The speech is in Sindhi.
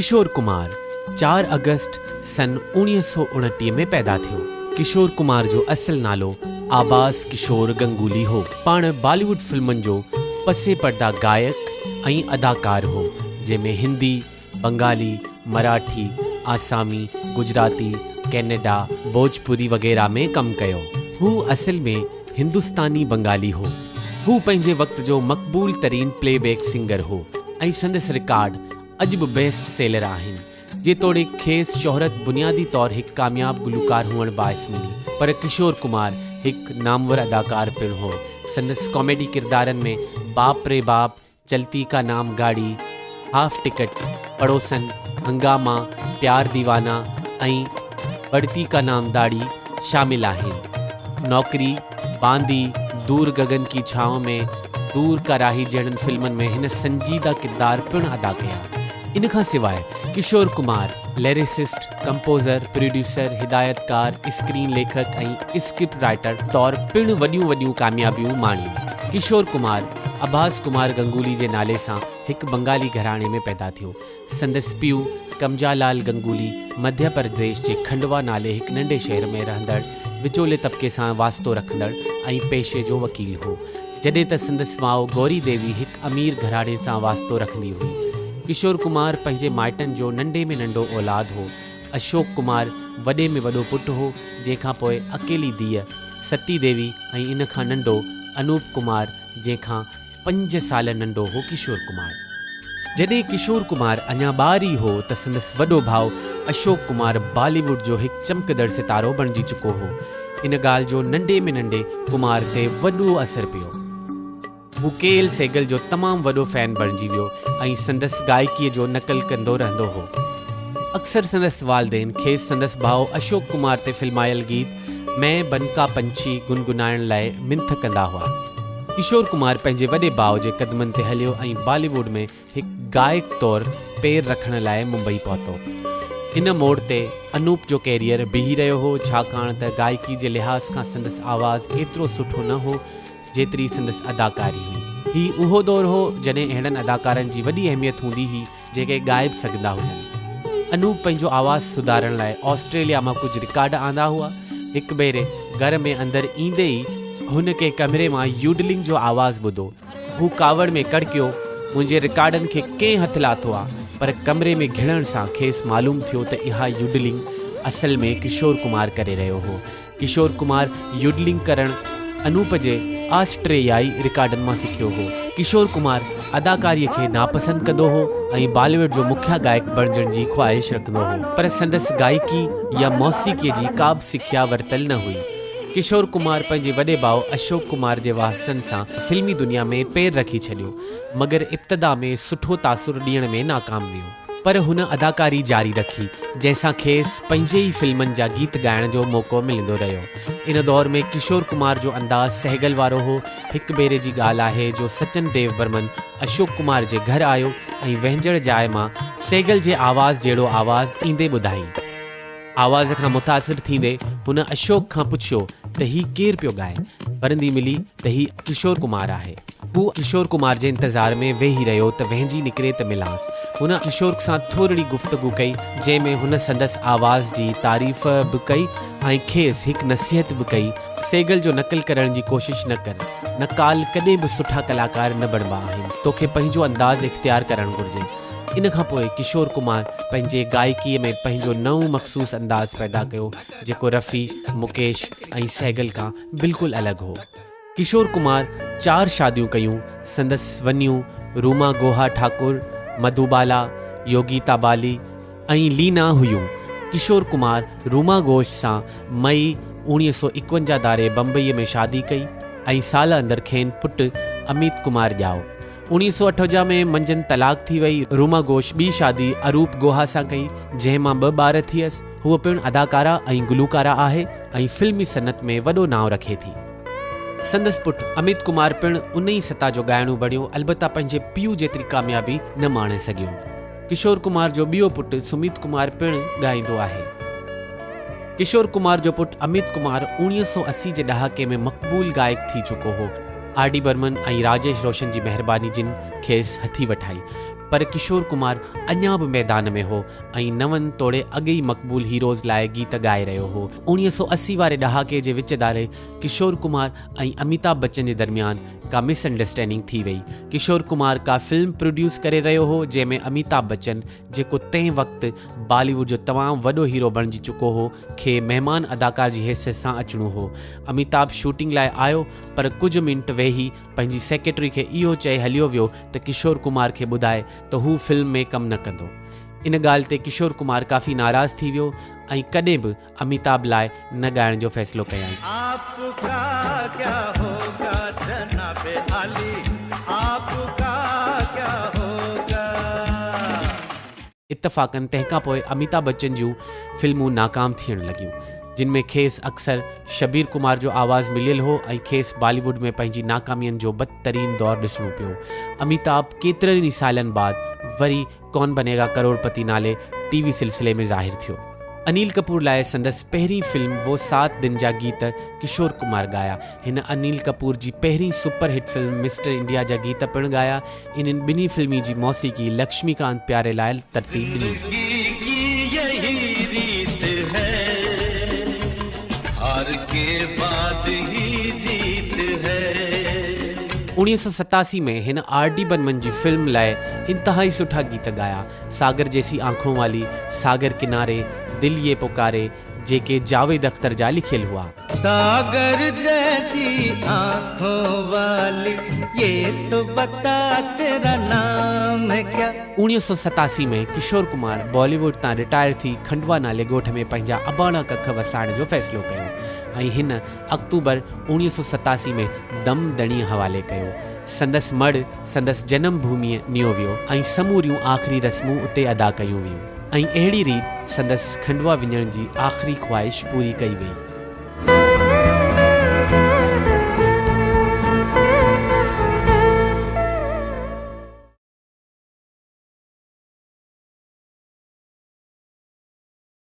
ڪشور ڪمار چار آگسٽ سن 1929 ۾ پيدا ٿيو. ڪشور ڪمار جو اصل نالو آباس ڪشور گنگولي هو. پاڻ بالي ووڊ فلمن جو پس پرده گائڪ ۽ اداڪار هو، جنهن ۾ هندي، بنگالي، مراٺي، آسامي، گجراتي، ڪنڙا، ڀوجپوري وغيره ۾ ڪم ڪيو. هو اصل ۾ هندستاني بنگالي هو. هو پنهنجي وقت جو مقبول ترين پلي بيڪ سنگر هو ۽ سندس رڪارڊ اڄ به بيسٽ سيلر آهن. جيتوڻيڪ کيس شهرت بنيادي طور هڪ ڪامياب گلوڪار هئڻ باعث ملي، پر ڪشور ڪمار هڪ نامور اداڪار پڻ هو. سندس ڪاميڊي ڪردارن ۾ باپ ري باپ، چلتي ڪا نام گاڙي، هاف ٽڪٽ، پڙوسن، هنگاما، پيار ديوانا ۽ بڙتي ڪا نام داڙي شامل آهن. نوڪري، باندي، دور گگن ڪي ڇانو ۾، دور ڪا راهي جهڙن فلمن ۾ هن سنجيده ڪردار پڻ ادا ڪيا. ان کان سواء ڪشور ڪمار ليريسسٽ، ڪمپوزر، پروڊيوسر، هدايتڪار، اسڪرين ليکڪ ۽ اسڪرپٽ رائيٽر طور پڻ وڏيون وڏيون ڪاميابيون ماڻيون. ڪشور ڪمار اڀاس ڪمار گنگولي جي نالي سان هڪ بنگالي گهراڻي ۾ پيدا ٿيو. سندس پيء ڪمجا لال گنگولي مڌيه پرديش جي کنڊوا نالي هڪ ننڍي شهر ۾ رهندڙ وچولي طبقي سان واسطو رکندڙ ۽ پيشي جو وڪيل هو. جڏهن ته سندس ماء گوري ديوي هڪ امير گهراڻي سان واسطو رکندي هئي. ڪشور ڪمار پنهنجي مائٽن جو ننڍي ۾ ننڍو اولاد هو. اشوڪ ڪمار وڏي ۾ وڏو پٽ هو، جنهن کان پوء اڪيلي ڌيء ستي ديوي ۽ ان کان ننڍو انوپ ڪمار جنهن کان پنج سال ننڍو هو ڪشور ڪمار. جڏهن ڪشور ڪمار اڃا ٻار ئي هو ته سندس وڏو ڀاء اشوڪ ڪمار بالي ووڊ جو هڪ چمڪندڙ ستارو بڻجي چڪو هو. ان ڳالهه جو ننڍي ۾ ننڍي ڪمار تي وڏو اثر پيو. هو ڪي ايل سيگل جو تمام وڏو فين بڻجي ويو ۽ سندس گائڪيء جو نقل ڪندو رهندو هو. اڪثر سندس والدين کيس سندس ڀاء اشوڪ ڪمار تي فلمايل گيت مين بن ڪا پنڇي گنگنائڻ لاء منٿ ڪندا هئا. ڪشور ڪمار پنهنجي وڏي ڀاء جي قدمن تي هليو ۽ بالي ووڊ ۾ هڪ گائڪ طور پير رکڻ لاء ممبئي پهتو. ان موڙ تي انوپ جو ڪيريئر بيهي رهيو هو، ڇاڪاڻ ته گائڪي جي لحاظ کان سندس آواز ايترو سٺو نه هو، جيتري سندس اداڪاري هئي. هي اهو دور هو، جڏهن اهڙن اداڪارن جي وڏي اهميت هوندي هئي، جيڪي ڳائي به سگهندا هجن. انوپ پنهنجو آواز سڌارڻ لاء آسٽريليا مان ڪجهه رڪارڊ آندا هئا. هڪ ڀيري گهر ۾ اندر ايندي ئي هن ڪنهن ڪمري مان يوڊلنگ جو آواز ٻڌو. هو ڪاوڙ ۾ ڪڙڪيو، منهنجي رڪارڊن کي ڪنهن هٿ لاٿو آ؟ پر ڪمري ۾ گهڙڻ سان کيس معلوم ٿيو ته اها يوڊلنگ اصل ۾ ڪشور ڪمار ڪري رهيو هو. ڪشور ڪمار يوڊلنگ ڪرڻ انوپ جي آسٽريليائي رڪارڊن مان سکيو هو. ڪشور ڪمار اداڪاريء کي ناپسند ڪندو هو ۽ بالي ووڊ جو مکيه گائڪ بڻجڻ جي خواهش رکندو هو، پر سندس گائڪي يا موسيقيء جي ڪابه سکيا ورتل نه هئي. ڪشور ڪمار پنهنجي وڏي ڀاء اشوڪ ڪمار جي واسطن سان فلمي دنيا ۾ پير رکي ڇڏيو، مگر ابتدا ۾ سٺو تاثر ڏيڻ ۾ ناڪام ويو. پر هن اداڪاري جاري رکي، جنهن سان کيس پنهنجي ئي فلمن جا گيت ڳائڻ جو موقعو ملندو رهيو. ان دور ۾ ڪشور ڪمار جو انداز سهگل وارو هو. هڪ ڀيري جي ڳالهه آهي جو سچن ديو برمن اشوڪ ڪمار جي گهر آيو ۽ وهنجڻ جاء مان سهگل جي آواز جهڙو آواز ايندي ٻڌائين. آواز کان متاثر ٿيندي هن اشوڪ کان پڇيو ته هي ڪير پيو ڳائي؟ ورندي ملي ته هي ڪشور ڪمار آهي. هو ڪشور ڪمار جي انتظار ۾ ويهي رهيو ته وهنجي نڪري ته ملانس. هن ڪشور سان ٿورڙي گفتگو ڪئي، جنهن ۾ هن سندس آواز جي تعريف به ڪئي ۽ کيس هڪ نصيحت به ڪئي، سيگل جو نقل ڪرڻ جي ڪوشش نه ڪر. نقال ڪڏهن به سٺا ڪلاڪار نه بڻبا آهن. توکي پنهنجو انداز اختيار ڪرڻ گهرجي. ان کان پوء ڪشور ڪمار پنهنجي گائڪيء ۾ پنهنجو نئون مخصوص انداز پيدا ڪيو، جيڪو رفيع، مڪيش ۽ سهگل کان بلڪل الڳ هو. ڪشور ڪمار چار شاديون ڪيون، سندس ونيون روما گوها ٺاڪر، مڌوبالا، يوگيتا بالي ۽ لينا هيون. ڪشور ڪمار روما گهوش سان مئي 1951 ڌاري بمبئيء ۾ شادي ڪئي ۽ سال اندر کين پٽ اميت ڪمار ڄائو. 1958 ۾ منجهن طلاق ٿي وئي. روما گهوش ٻي شادي اروپ گوها سان ڪئي، جنهن مان ٻه ٻار ٿيس. هوء پڻ اداڪاره ۽ گلوڪاره آهي ۽ فلمي صنعت ۾ وڏو نانء رکي ٿي. سندس پٽ اميت ڪمار پڻ ان ئي سطح جو ڳائڻو بڻيو، البته پنهنجي پيء جيتري ڪاميابي نه ماڻي سگهيو. ڪشور ڪمار جو ٻيو پٽ سميت ڪمار پڻ ڳائيندو آهي. ڪشور ڪمار جو پٽ اميت ڪمار 1980 جي ڏهاڪي ۾ مقبول گائڪ ٿي چڪو هو. آر ڊي برمن ۽ راجيش روشن جي مهرباني جن کيس هٿي وٺائي. پر ڪشور ڪمار اڃا به ميدان ۾ هو ۽ نون توڙي اڳ ئي مقبول هيروز لاء گيت ڳائي رهيو هو. 1980 واري ڏهاڪي جي وچ ڌاري ڪشور ڪمار ۽ اميتاڀ بچن جي درميان ڪا مس انڊرسٽينڊنگ ٿي وئي. ڪشور ڪمار ڪا فلم پروڊيوس ڪري رهيو هو جنهن ۾ اميتاڀ بچن جيڪو تنهن وقت بالي ووڊ جو تمام وڏو هيرو بڻجي چڪو هو کي مهمان اداڪار جي حيثيت سان اچڻو هو. اميتاڀ شوٽنگ لاء آيو پر ڪجهه منٽ ويهي پنهنجي سيڪريٽري کي اهو چئي هليو ويو ته ڪشور ڪمار کي ٻڌائي ته هو فلم ۾ ڪم نه ڪندو. ان ڳالهه تي ڪشور ڪمار ڪافي ناراض ٿي ويو ۽ ڪڏهن به اميتاڀ لاء نه ڳائڻ جو فيصلو ڪيائين. آپ ڪا ڪيا هوگا جناب عالي آپ ڪا ڪيا هوگا. اتفاقن تنهن کان پوء اميتاڀ بچن جون فلمون ناڪام ٿيڻ لڳيون، جن ۾ کيس اڪثر شبير ڪمار جو آواز مليل هو ۽ کيس بالي ووڊ ۾ پنهنجي ناڪامين جو بدترين دور ڏسڻو پيو. اميتاڀ ڪيترن ئي سالن بعد وري ڪون بنيگا ڪروڙپتي نالي ٽي وي سلسلي ۾ ظاهر ٿيو. انيل ڪپور لاء سندس پهرين فلم وو سات دن جا گيت ڪشور ڪمار ڳايا. هن انيل ڪپور جي پهرين super hit film mister India جا گيت پڻ ڳايا. انهن ٻنهي فلمي جي موسيقي لڪشمي ڪانت پياري لال ترتيب ڏني. زندگي ڪي يهي ريت هي هار ڪي بعد هي جيت هي. 1987 ۾ هن آر ڊي برمن جي فلم لاء انتهائي سٺا گيت ڳايا، ساگر جيسي آنکون والي، ساگر ڪناري، دل يي پڪاري، جيڪي جاويد اختر جا لکيل هئا. ساگر جيسي آنکون والي، يي تو بتا تيرا نام ڪيا. 1987 ۾ ڪشور ڪمار بالي ووڊ تان رٽائر ٿي کنڊوا نالي ڳوٺ ۾ پنهنجا اباڻا ڪک وسائڻ جو فيصلو ڪيو ۽ هن آڪٽوبر 1987 ۾ دم ڌڻيء حوالي ڪيو. سندس مڙهه سندس جنم ڀوميء نيو ويو ۽ سموريون آخري رسمون اتي ادا ڪيون ويون ۽ اهڙي ريت سندس کنڊوا وڃڻ جي آخري خواهش پوري ڪئي ويئي.